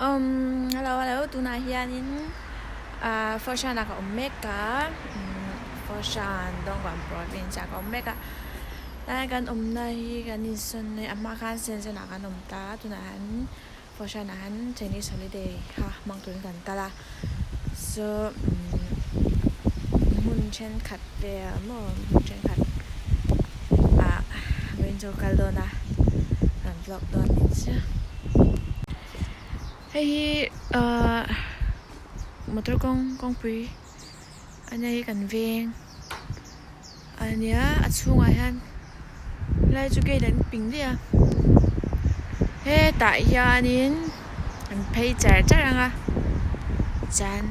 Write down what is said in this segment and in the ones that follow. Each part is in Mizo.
Umm hello hello tunah hianin ah Foshan ah ka awm mek a umm Foshan Dongguan province ah ka awm mek a tlai kan awmna hi kan insawn a hma khan Shenzhen ah kan awm ta a tunah hian Foshan ah hian Chinese holiday kha hmang turin kan kal a so umm hmun thenkhat vel maw hmun thenkhat ah vawiin chu ka kal dawn a kan vlog dawn a ni chu. Hei hi ahh motor kawng kawngpui a nia hi kan veng a nia a chhungah hian helai chu gate an ping daih a hetah hianin an phei char char ang a chuan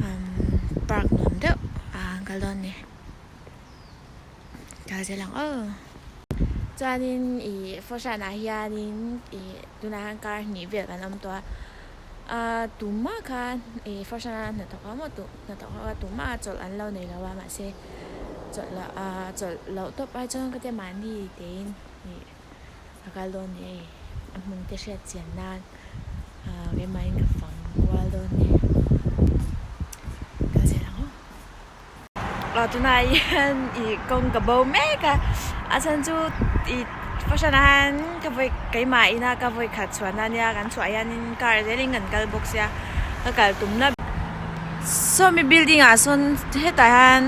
umm park nuam deuh ah an kal dawn a ni. Kal zel ang aw. Chuanin ih Foshan ah hianin ih tunah hian kar hnih vel kan awm tawh a ah tumah kha ih Foshan a hnathawk ho maw hnathawk ho a tumah a chawlh an lo nei lo a mahse chawlh loh ah chawlh loh tawp ai chuan ka tia mahni tein ih a kal dawn ni hei a hmun te hriat chian nan ah keimah in ka fang kual dawn ni kal zel ang aw. Aw tunah hian ih kawng ka bo mek a a chhan chu ih fashion ah hian ka vawi keimah ina ka vawi khat chhuahna ania kan chhuah hianin car zelin kan kal bawk sia ka kal tumna sawmi building ah sawn hetah hian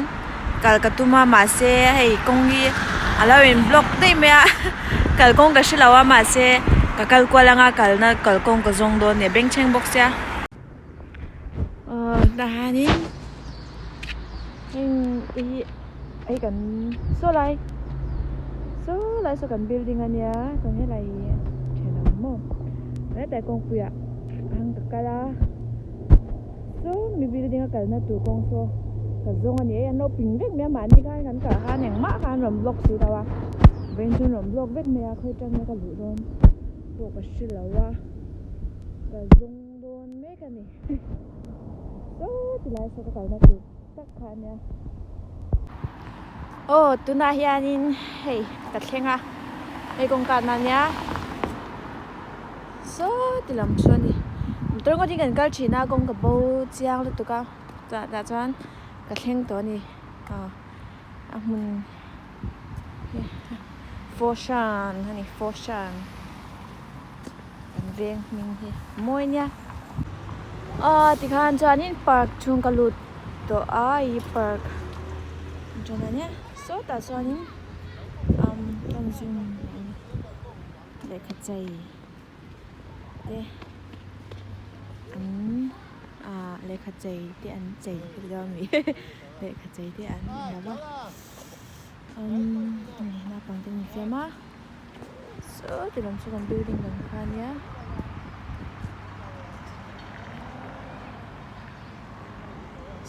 kal ka tum a mahse hei kawng hi a lo in block daih mai a kalkawng ka hrelo a mahse ka kal kual anga kalna kalkawng ka zawng dawn nia bengchheng bawk sia. Aw tah hianin heng hi hei kan saw lai saw lai saw kan building a nia chuan helai hi thenawm maw helai kawngpui ah hang ka kal a saw mi building a kalna tur kawng saw ka zawng a ni e an lo ping vek mai a mahni khan kan kal khan engmah khan an rawn block si lo a vawiin chu an rawn block vek mai a khawi atang nge ka luh dawn pawh ka hre lo a ka zawng. Dawn mek a ni saw tilai saw ka kalna tur tak kha a nia. Aw tunah hianin hei ka thleng a hei kawngka na nia saw ti lam chu a ni motor ngawt in kan kal thin a kawng ka bo chiang lutuk a tah tah chuan ka thleng tawh a ni aw a hmun hi Foshan a ni Foshan. Kan veng hming hi mawi nia aw tikhan chuanin park chhung ka lut tawh a ih park chuan ania sawtah chuanin umm kan zoom lehkha chei te an ah lehkha chei te an chei ka ti dawn ami lehkha chei te an lo va umm naupang te an infiam a. Saw ti lam chu kan building lam kha a nia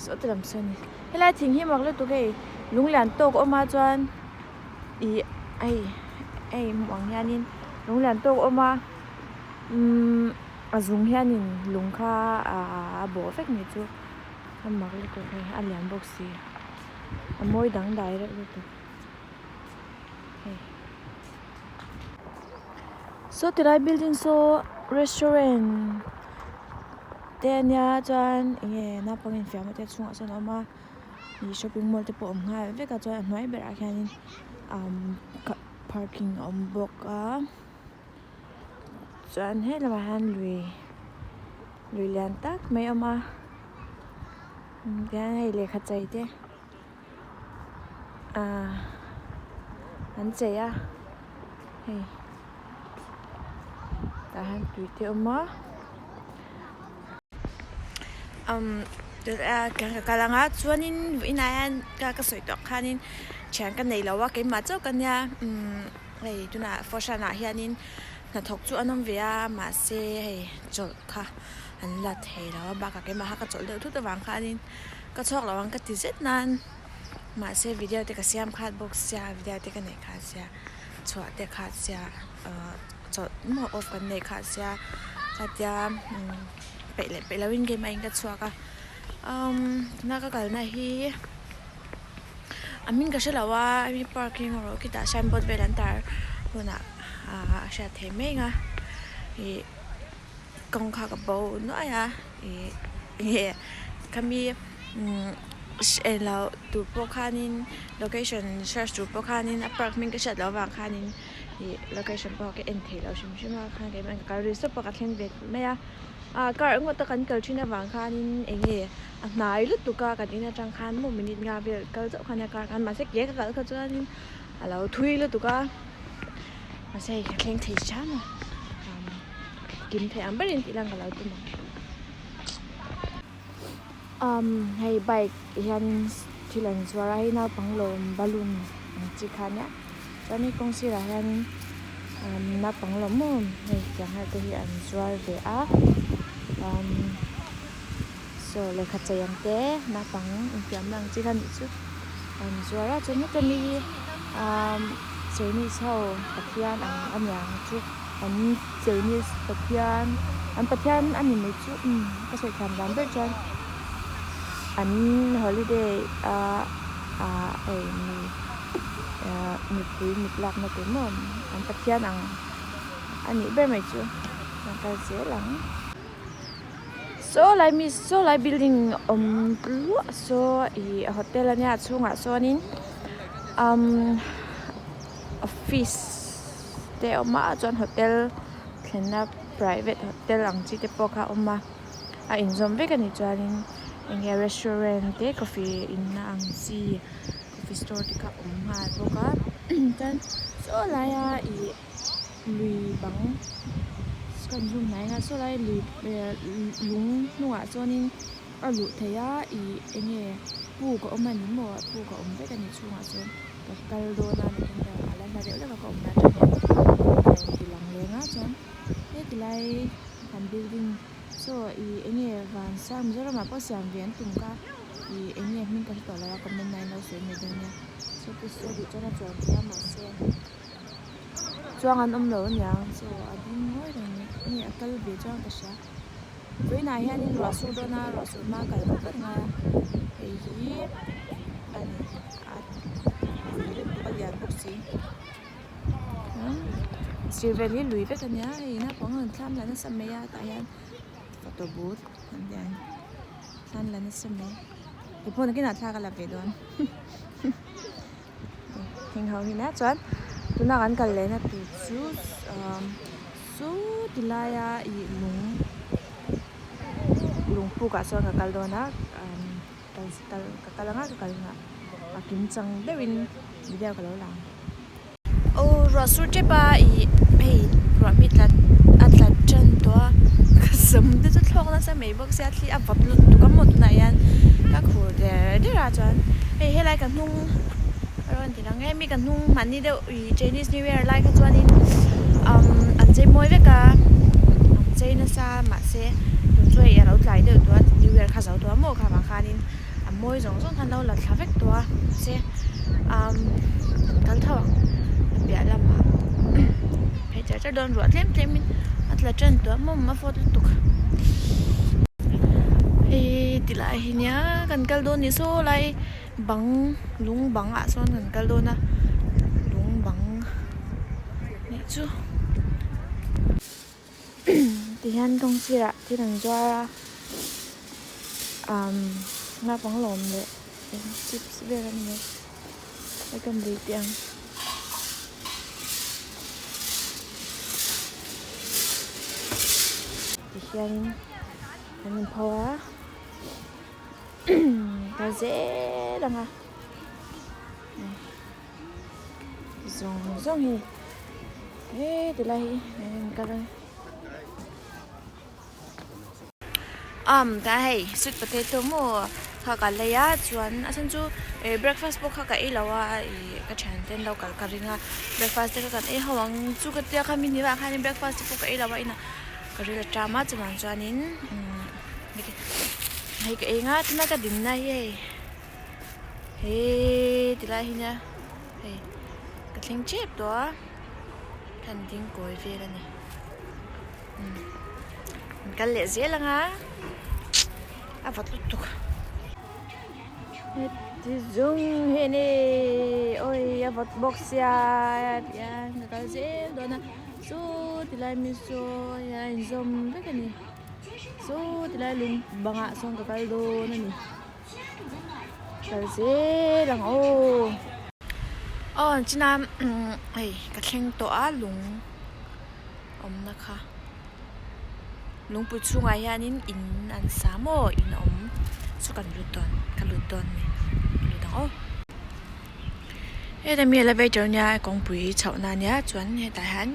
saw ti lam saw a ni helai thing hi mak lutuk hei lung lian tawk a awm a chuan ih hei hei hmuh ang hianin lung lian tawk a awm a umm a zung hianin lung kha ahh a bawh vek ni chu a mak lutuk hei a lian bawk si a mawi dangdai reuh lutuk. Saw tilai building saw restaurant te a nia chuan eng nge naupang infiamna te chhungah sawn a awm a ih shopping mall te pawh a awm nghal vek a chuan a hnuai berah khianin umm parking a awm bawk a chuan he lamah hian lui lui lian tak mai a awm a tihian hei lehkha chei te. Ahh an chei a hei tah hian tui te a awm a umm ka kal ang a chuanin vawiinah hian ka ka sawi tawh khanin thian ka nei lo a keimah chauh ka nia umm hei tunah fawhran ah hianin hnathawk chu an awm ve a mahse hei chawlh kha an la thei lo a bakah keimah kha ka chawlh deuh thut avang khanin. Ka chhuak lo ang ka ti zet nan mahse video te ka siam khat bawk sia video te ka neih khat sia chhuah te khat sia ahh chawlh maw off kan neih khat sia khatia umm peih leh peih loin game a in ka chhuak a umm tuna ka kalna hi a hming ka hre lo a hemi park hi erawh khitah signboard vel an tar hunah ahh a hriat theih mai ang a ih. Kawng kha ka bo nuai a ih enge khami umm eng lo tur pawh khanin location search tur pawh khanin a park hming ka hriat loh avang khanin ih location pawh ka en thei lo hrim hrim a khan keimah ka kal ri sup a ka thleng ve mai a ah car engmawh tak kan kal thin avang khanin enge a hnai lutuk a kan in atang khan maw minute nga vel kal chauh khan a car khan mahse ke ka kal kha chuanin a lo thui lutuk a mahse hei ka thleng thei hram a kim thei ang berin tih lang ka lo tum ang umm hei bike hianin thil an zuar a hei naupang lawm balloon ang chi kha ania chuan hei kawng sirah hianin umm naupang lawm maw hei tiang ho te hi an zuar ve a umm saw lehkha chei ang te naupang infiamna ang chi kha nih chu an zuar a chuan heta mi hi umm chinese ho pathian ang a niang chu an chinese pathian an pathian a ni mai chu umm ka sawi thiam dan ber chuan an holiday a ah hei mi ah mipui mit lakna tur maw an pathian ang a nih ber mai chu an kal zel ang. Saw lai mi saw lai building awm tluah saw ih hotel ania a chhungah sawnin umm office te a awm a chuan hotel thlenna private hotel ang chi te pawh kha a awm a a inzawm vek a ni chuanin eng nge restaurant te coffee in na ang chi coffee store te kha a awm nghal bawk a chuan saw laia ih. Lui bang kan zoom hnai anga saw lai lui lung hnungah chuanin a luh theih a ih eng nge puk a awm a ni maw puk a awm vek a ni chhungah chuan ka kal dawn a ni a la hla deuh hlek a ka awm na atang hian a rawn ti lang leng a chuan heti lai kan building saw ih eng nge vansang Mizoram ah pawh siam ve an tum kha ih eng nge hming ka hre tawh lo a comment na in lo sawi mai dawn nia saw te saw duh chuan a chuan theih a mahse. Chuang an awm lo aniang chaw a ding ngawi reng mai nge a kal ve chuan ka hria vawiinah hianin ruah sur dawn a ruah sur hma kal vat vat ngai a hei hi a ni a pui lutuk a lian bawk si sir vel hi lui vek ania hei naupang an thlam la nasa mai a tah hian photo booth an tih ang thlam la nasa mai keipawh nakinah thla ka la ve dawn. Heng ho hi nia chuan tuna kan kal lehna tur chu umm chu ti laia ih lung lung pukah chuan ka kal dawn a umm kal kal ka kal anga ka kal hunah a kim chang deuhin video ka lo la ang. Aw ruah sur tep a ih hei ruah mi tlat a tlat tan tawh a ka sam te chu thlawk nasa mai bawk sia thli a vawt lutuk a maw tunah hian ka khur der der a chuan hei helai ka hnung a rawn ti lang em mi ka hnung hmanni deuh ih chinese new year lai kha chuanin umm an chei mawi vek a an chei nasa mahse tun chu hei a lo tlai deuh tawh a new year kha zo tawh a maw kha vang khanin a mawi zawng zawng khan lo la thla vek tawh a mahse umm an kal tho ang a piah lamah phei char char dawn ruah tlem tlem in a tla tan tawh a mawm a vawt lutuk hei ti lai hi nia kan kal dawn ni saw lai bang lung bang ah sawn kan kal dawn a lung bang nih chu tihian kawng sirah thil an zuar a umm naupang lawm leh eng chips vel a ni mai hei kan lei teh ang. Tihianin an inpho a kal zel ang a zawng zawng hi he ti lai hi an inkal a ni. Umm ta hei sweet potato maw kha ka lei a chuan a chhan chu ih breakfast pawh kha ka ei lo a ih ka thian te an lo kal ka ring a breakfast te kha kan ei ho ang chu ka tia kha mi ni vang khanin breakfast te pawh ka ei lo a inah ka ril a ṭam a chuvang chuanin umm hei ka ei nga tuna ka dinna hi hei he ti lai hi nia hei ka thleng tep tawh a kan ding kawi vel a ni umm an kal leh zel ang a a vawt lutuk heti zawng hi a ni awi a vawt bawk sia tihian ka kal zel dawn a. Saw tilai mi saw a inzawm vek a ni saw tilai lung bangah sawn ka kal dawn a ni kal zel ang aw. Aw china hei ka thleng tawh a lung awmna kha lungpui chhungah hianin in an sa maw in a awm chu kan lut dawn ka lut dawn a ni ka lut ang aw. Heta mi elevator nia kawngpui chhoh na ania chuan hetah hian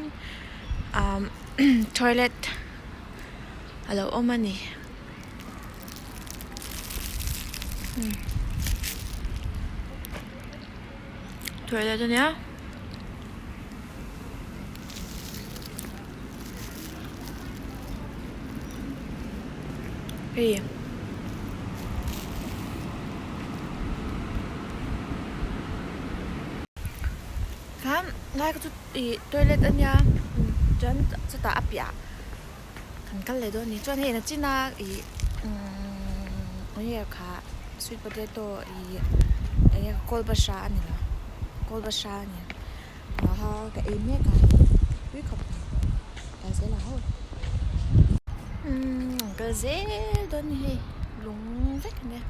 umm toilet a lo awm a ni toilet ania. Hei khan lai kha chu ih toilet a nia chuan chutah a piah kan kal leh dawn a ni chuan hei a chin a ih umm eng nge kha sweet potato ih eng nge kawlbahra a ni lo kawlbahra a ni. Aha ka ei mek a tui khawp mai kal zel ang aw umm an kal zel dawn a ni hei lung vek a nia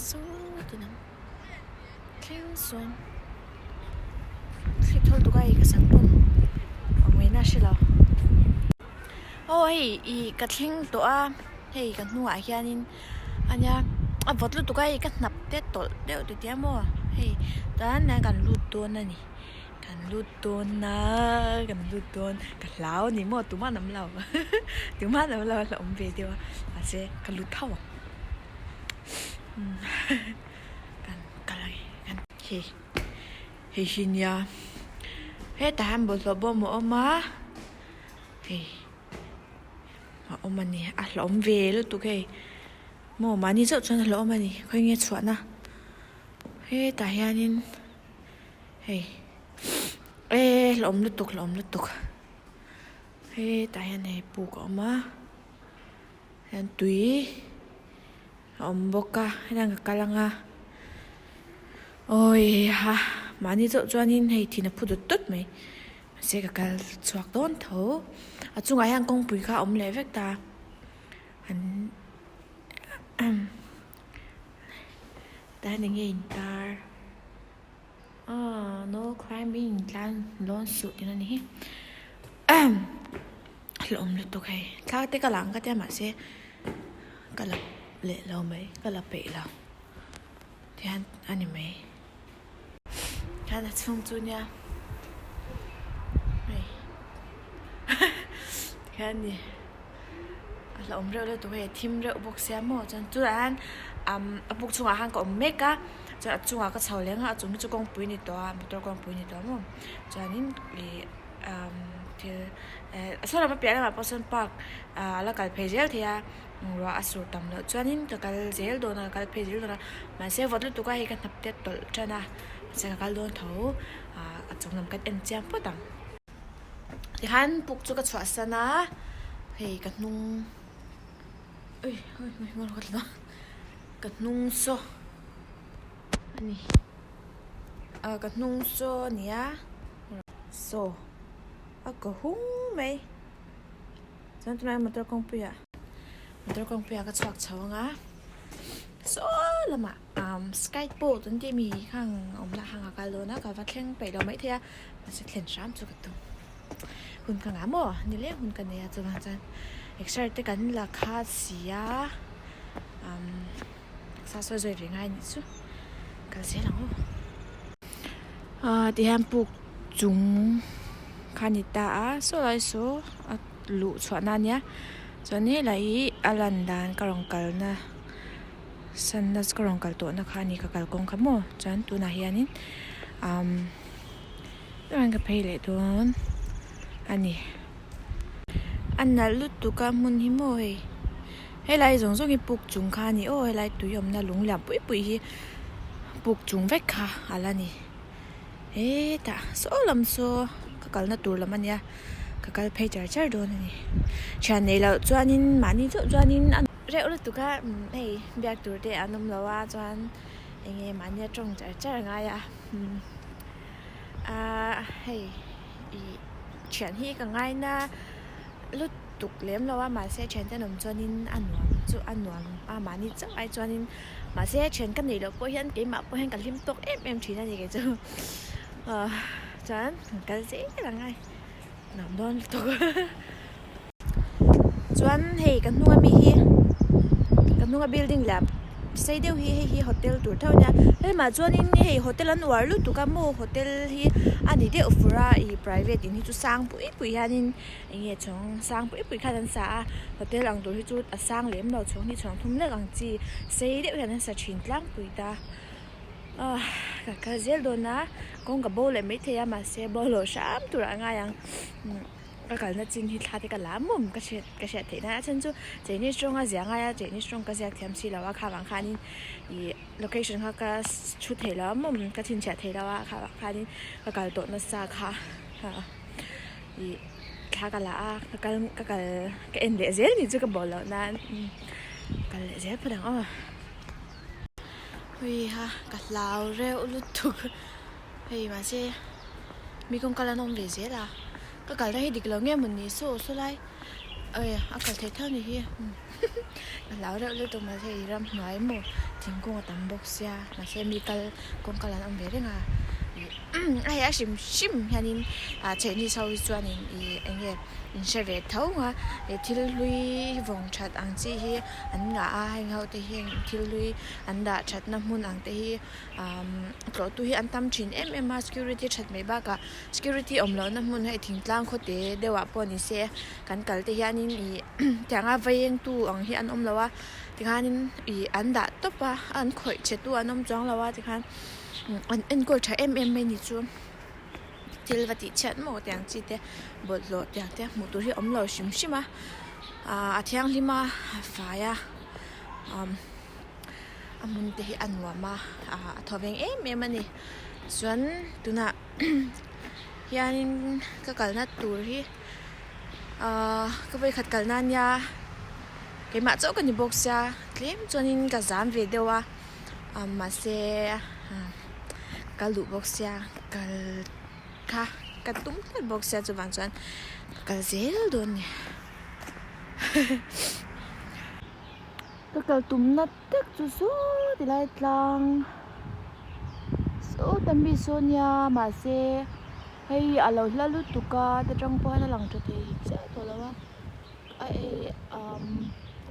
saw ti lam thleng sawn thli thawl tuk a hei ka sam pawn a ngaihna a hre lo aw hei ih ka thleng tawh a hei ka hnungah hianin. Ania a vawt lutuk a hei ka hnap te tawlh deuh ti tia maw hei chuan kan lut dawn a ni kan lut dawn a kan lut dawn ka hlau a ni maw tumah an awm lo tumah an awm lo a hlauhawm ve deuh a mahse ka lut tho ang kan kal a ni hei hei hi nia hetah hian bawlhhlawh bawm a awm a hei. A awm a ni a hlauhawm ve lutuk hei maw mahni chauh chuan a hlauhawm a ni khawi nge chhuahna hetah hianin hei eh hlauhawm lutuk hlauhawm lutuk hetah hian hei puk a awm a hian tui a awm bawk a hetiang ka kal ang a awi ha mahni chauh chuanin hei thin a phu dawt dawt mai. Mahse ka kal chhuak dawn tho. A chungah hian kawngpui kha a awm leh vek ta. An tah hian enge intar aw no climbing tlan lawn suh tihna a ni hi. Hlauhawm lutuk hei. Thla te ka la ang ka tia mahse ka la leh lo mai ka la peih lo. Tihian a ni mai. Hian a chhung chu nia hei tikhian ni a hlauhawm reuh lutuk hei a thim reuh bawk sia maw chuan chutah hian umm a buk chhungah khan ka awm mek a chuan a chungah ka chho leng a a chung hi chu kawngpui ni tawh a motor kawngpui ni tawh maw chuanin ih umm thil eh saw lam a piah lamah pawh sawn park ah a la kal phei zel thei a. Ruah a sur tam loh chuanin ka kal zel dawn a ka kal phei zel dawn a mahse vawt lutuk a hei ka hnap te tawlh tan a mahse ka kal dawn tho ah a chung lam kan en chiang phawt ang. Tikhan puk chu ka chhuahsan a hei ka hnung ui ui ui ka hnung saw a ni ah ka hnung saw a ni a saw a ka hung mai. Chuan tunah hian motor kawngpuiah motor kawngpuiah ka chhuak chho ang a saw lamah umm sky boat an tih mi khang awm lah khang a kal dawn a ka va thleng peih lo maithei a mahse thlen hram chu ka tum hun ka ngah maw ni leng hun ka nei a chuvang chuan exer te kan la kha si a umm sa sawi zawi ve ngai a nih chu kal zel ang aw ah tihian puk chung kha a ni ta a saw lai saw a luh chhuah na ania chuan helai hi a lan dan ka rawn kalna sanna ka rawn kal tawhna kha a ni ka kalkawng kha maw chuan tunah hianin umm chuan ka phei leh dawn a ni a nalh lutuk a hmun hi maw hei helai zawng zawng hi puk chung kha a ni aw helai tui awmna lung lian pui pui hi puk chung vek kha a la ni. Hetah saw lam saw ka kalna tur lam a nia ka kal phei char char dawn a ni thian nei loh chuanin mahni chauh chuanin a reuh lutuk a hei biak tur te an awm lo a chuan eng nge mahnia tawng char char a ngai a ahh hei. Ih thian hi ka ngaina lutuk lem lo a mahse thian te an awm chuanin a nuam chu a nuam a mahni chauh ai chuanin mahse thian ka neih loh pawh hian keimah pawh hian ka hlim tawk em em thin a ni kei chu ah chuan kan kal zel ang a nuam dawn lutuk chuan hei ka hnung ami hi ka hnunga building lah sei deuh hi hei hi hotel tur theuh a nia helamah chuanin hei hotel an uar lutuk a maw hotel hi a ni deuh fur a ih private in hi chu sang pui pui hianin eng nge chhawng sang pui pui khan an sa a hotel ang tur hi chu a sang lem lo chhawng hi chhawng thum lek ang chi sei deuh hian an sa thin tlangpui ta ah ka kal zel dawn a kawng ka bo leh maithei a mahse bo loh hram turah a ngai ang. Ka kalna chin hi thla te ka la mum ka hriat ka hriat theih nan a chhan chu Chinese tawnga zia ngai a Chinese tawng ka ziak thiam si lo a kha vang khanin ih location kha ka chhut thei lo a mum ka chhinchhiah thei lo a kha vang khanin ka kal tawh nasa kha ih thla ka la a ka kal ka kal ka en leh zel ni chu ka bawlh loh nan kal leh zel phawt ang aw. Huiha ka hlau reuh lutuk hei mahse mi kawng kal an awm ve zel a ka kalna hi dik lo nge maw ni saw saw lai awi a kal theih tho ni hi ka hlau reuh lutuk mahse hei ramhnuai maw thingkung a tam bawk sia mahse mi kal kawng kal an awm ve reng a ih a hei a hrim hrim hianin ah Chinese ho hi chuanin ih eng nge in hre ve tho ang a ih thil hlui vawng that ang chi hi an ngah a heng ho te hian thil hlui an dah thatna hmun ang te hi umm tlawh tu hi an tam thin em em a security that mai bakah security awm lohna hmun hei thingtlang khaw te deuh ah pawh ni se kan kal te hianin ih tianga veng tu ang hi an awm lo a tikhanin ih an dah tawp a an khawih che tu an awm chuang lo a tikhan an enkawl tha em em mai ni chu thil va tih chhiat maw tiang chi te bawlhhlawh tiang te hmuh tur hi a awm lo hrim hrim a ah a thianghlim a a fai a umm a hmun te hi a nuam a ah a thaw veng em em a ni chuan tunah hianin ka kalna tur hi ahh ka vawikhat kalna ania keimah chauh ka ni bawk sia tlem chuanin ka zam ve deuh a ah mahse ah ka luh bawk sia kal kha ka tum tlat bawk sia chuvang chuan ka kal zel dawn a ni. Ka kal tumna tak chu saw tilai tlang saw ta mi saw nia mahse hei a lo hla lutuk a ta tang pawh hian a lang tha thei chiah tawh lo a a ei umm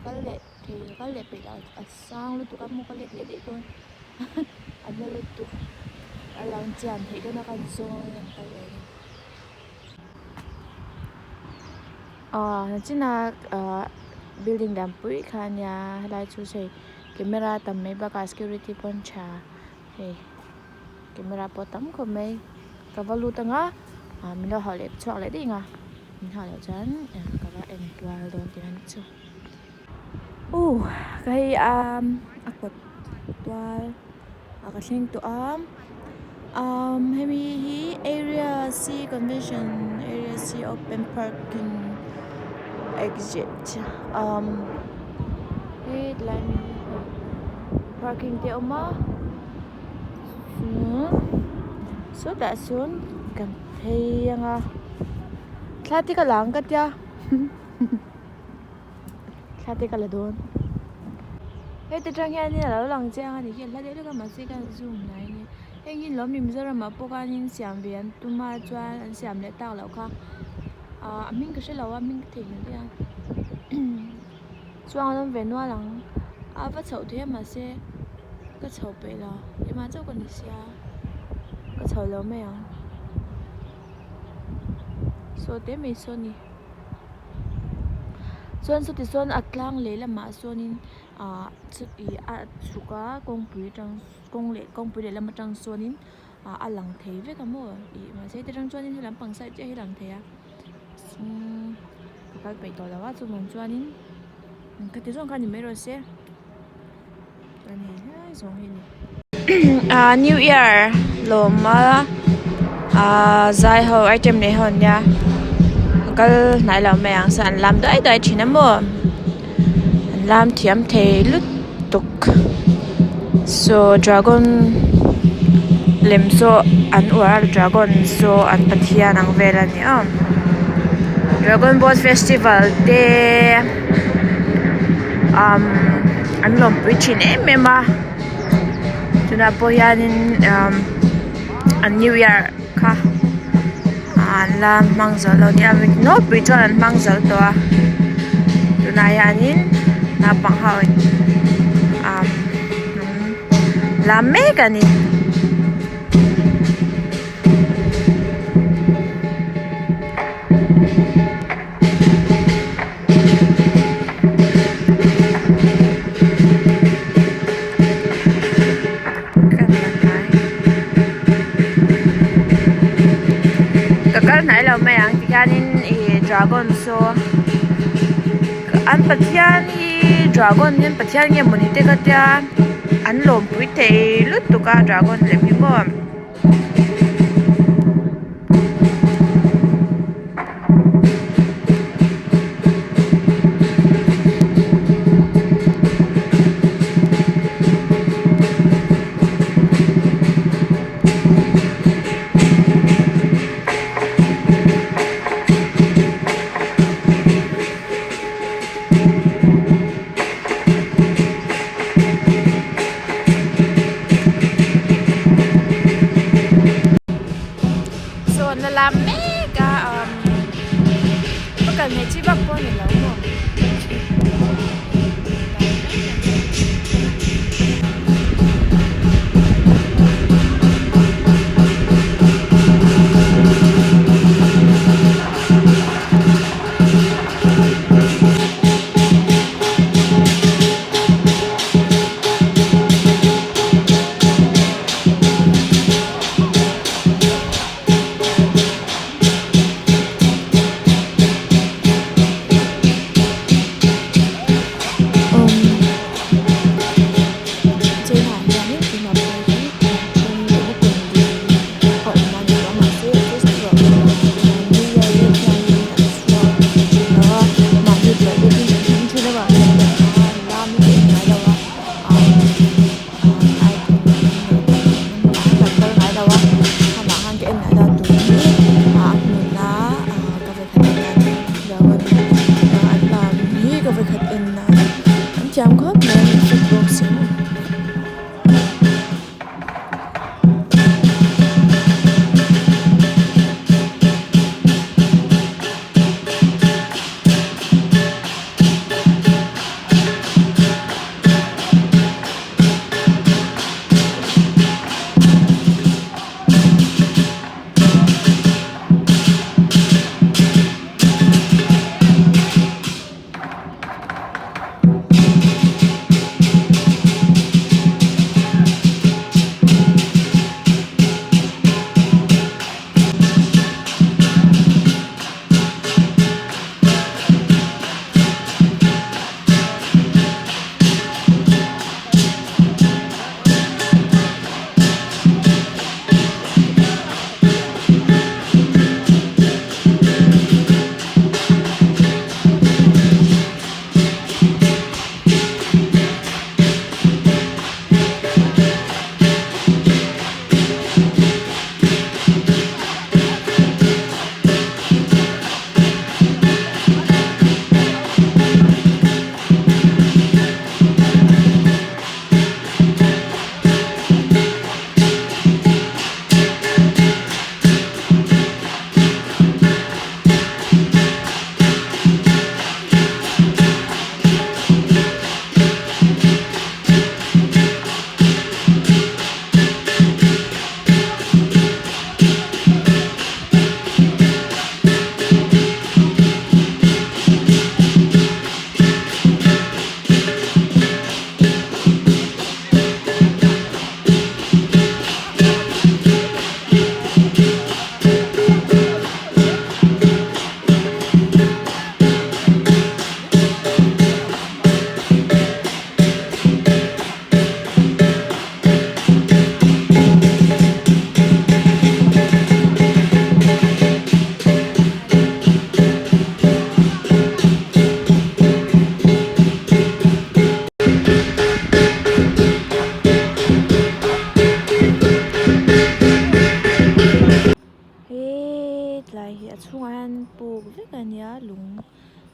kal leh thei kal leh peih loh a sang lutuk a maw ka let leh daih dawn a hla lutuk a lang chian theih dawn a kan zawng in an kal leh a ni. Aw nachina ah building lian pui kha a nia helai chu hei camera tam mai bakah security pawh an tha hei camera pawh a tam khawp mai ka va lut anga ah min lo hauh leh chhuak leh daih ang a min hauh loh chuan ka va en kual dawn tihna nih chu uh ka hei a kawt tual ah ka thleng tawh a umm hemi hi area c convention area c open parking exit umm he tilai mi hi hei parking te a awm a chuan sawtah sawn kan phei ang a thla te ka la ang ka tia thla te ka la dawn heti tang hianin a lo lang chiang a ni hi a hla deuh deuh a mahse khan zoom hnai a nia heng hi lawm ni Mizoram ah pawh khanin siam ve an tum a chuan an siam leh tak loh kha ah a hming ka hre lo a hming ka theihnghilh daih a chuan an awm ve nual ang a va chhoh thei a mahse ka chho peih lo keimah chauh ka ni sia ka chho lo mai ang saw te mai saw a ni. Chuan sawti sawn a tlang leh lamah sawnin ah ih a chhuk a kawngpui atang kawng leh kawngpui leh lam atang sawnin ah a lang thei vek a maw ih mahse heti atang chuanin helam pang side chiah hi a lang thei a umm ka kal peih tawh lo a chuvang chuanin khati zawng kha ni mai rawh se chuan hei helai zawng hi a ni. Ah new year lawm a ah zai ho item nei ho an nia ka kal hnai lo mai ang sawn an lam duai duai thin a maw an lam thiam thei lutuk saw dragon. Lem saw an uar a dragon saw an pathian ang vel a ni a dragon boat festival te umm an lawmpui thin em em a tunah pawh hianin umm an new year kha an la hmang zo lo a nia mi nawlpui chuan an hmang zo tawh a tunah hianin naupang ho in umm an lam mek a ni. Ka kal hnai lo mai ang tikhianin ih dragon saw an pathian hi dragon hi an pathian nge mawni te ka tia an lawmpui thei lutuk a dragon lem hi maw. Saw an la lam mek a umm ka kal hmeh chi vak pawh a ni lo maw.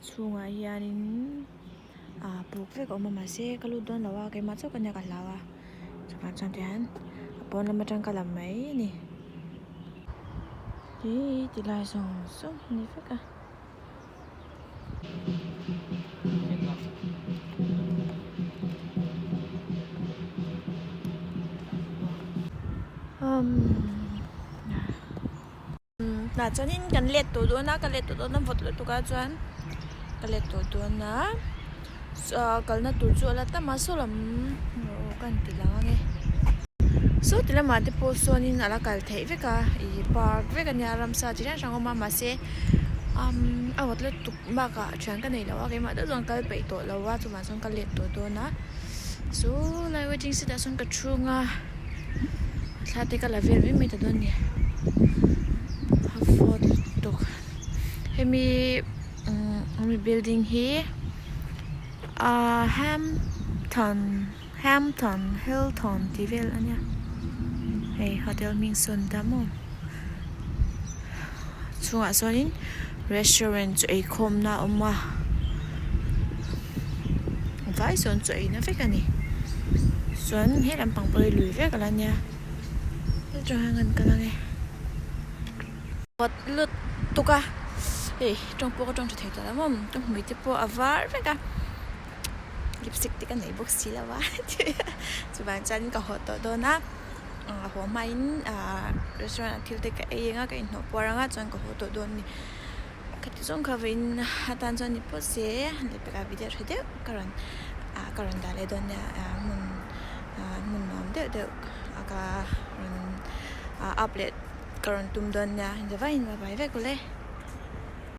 Chhungah hianin ah puk vek a awm a mahse ka lut dawn lo a keimah chauh ka nia ka hlau a chuvang chuan tihian a pawn lam atang ka la mai a ni ih ti lai zawng zawng hi ni vek a. Tah chuanin kan let tawh dawn a ka let tawh dawn a vawt lutuk a chuan ka let tawh dawn a kalna tur chu a la tam a saw lam aw ka han ti lang ange saw ti lamah te pawh sawnin a la kal theih vek a ih park vek a nia ramsa chi hrang hrang a awm a mahse umm a vawt lutuk bakah thian ka nei lo a keimah deuh chuan kal peih tawh lo a chuvang chuan ka let tawh dawn a chu lai waiting seat ah sawn ka chhung a. Thla te ka la vel mai mai ta dawn a ni a vawt lutuk hemi umm hemi building hi ahh Hampton Hampton Hilton tih vel a nia hei hotel hming sawn ta maw chhungah sawnin restaurant chu eikhawm na a awm a vai sawn chaw eina vek a ni chuan he lampang pawh hi lui vek ala nia hetiang hian kan kal ange vawt lutuk a hei tawng pawh ka tawng tha thei tawh lo maw ka hmui te pawh a var vek a lipstick te ka nei bawk si lo a chuvang chuan ka haw tawh dawn a. A haw hmain ahh restaurant ah thil te ka ei ang a ka inhnawh puar ang a chuan ka haw tawh dawn a ni khati zawng kha vawiin atan chuan ni pawh se lehpekah video tha deuh ka rawn ah ka rawn dah leh dawn nia ah hmun ah hmun nuam deuh deuh a ka rawn ah up leh ka rawn tum dawn nia engzawh vangin va bai vek ule.